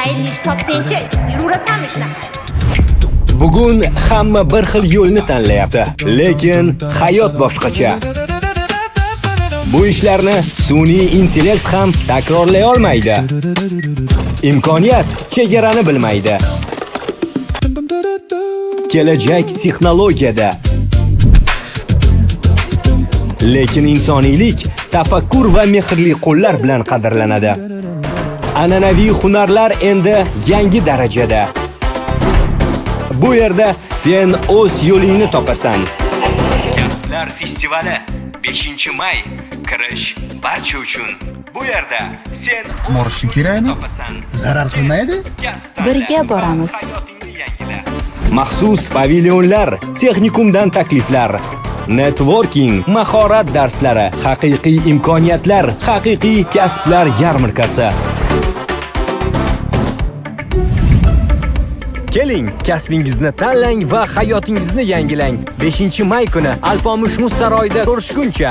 Tayinli ish topsangchi, yuraversanmi shunaqa? Bugun hamma bir xil yo'lni tanlayapti, lekin hayot boshqacha. Bu ishlarni sun'iy intellekt ham takrorlay olmaydi. Imkoniyat chegarani bilmaydi. Kelajak texnologiyada. Lekin insoniylik tafakkur va mehrli qo'llar bilan qadrlanadi. An'anaviy hunarlar endi yangi darajada. Bu yerda sen o'z yo'lingni topasan. Kasblar festivali 5-may, kirish barcha uchun. Bu yerda sen o'z Borishim kerakmi? topasan. Zarar qilmaydi? Birga boramiz. Maxsus pavilyonlar, texnikumdan takliflar, networking, mahorat darslari, haqiqiy imkoniyatlar, haqiqiy kasblar yarmarkasi. Keling, kasbingizni tanlang va hayotingizni yangilang. 5-may kuni Alpomish muz saroyida ko'rishguncha.